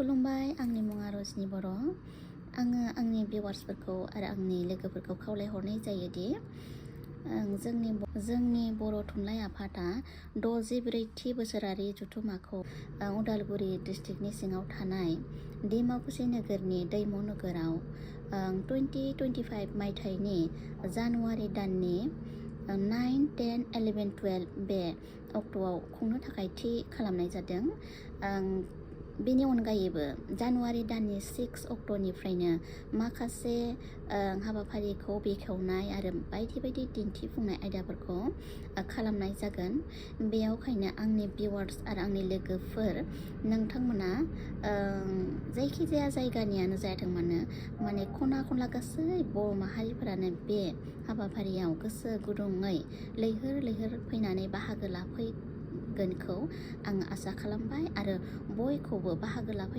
खुलुमबाय, आंनि मुङा रजनि बर'। आङो आंनि भिउवार्सफोरखौ आरो आंनि लोगोफोरखौ खावलायहरनाय जायोदि जोंनि बर' थुनलाइ आफादा 64थि बोसोरारि जथुम्माखौ उदालगुरि डिस्ट्रिक्टनि सिङाव थानाय डिमाकुसि नोगोरनि दैमु नोगोराव 2025 मायथाइनि जानुवारि दाननि 9, 10, 11, 12 बे अक्ट'आव खुंनो थाखाय थि खालामनाय जादों। बेनि अनगायैबो जानुवारि दाननि 6 अक्ट'निफ्रायनो माखासे हाबाफारिखौ बेखेवनाय आरो बायदि बायदि दिन्थिफुंनाय आयदाफोरखौ खालामनाय जागोन। बेयावखायनो आंनि भिउवार्स आरो आंनि लोगोफोर नोंथांमोना जायखिजाया जायगानियानो जायाथों मानो माने खना खनला गासै बर' माहारिफोरानो बे हाबाफारियाव गोसो गुदुङै लैहोर फैनानै बाहागो लाफैगोनखौ आं आसा खालामबाय आरो बयखौबो बाहागो लाफै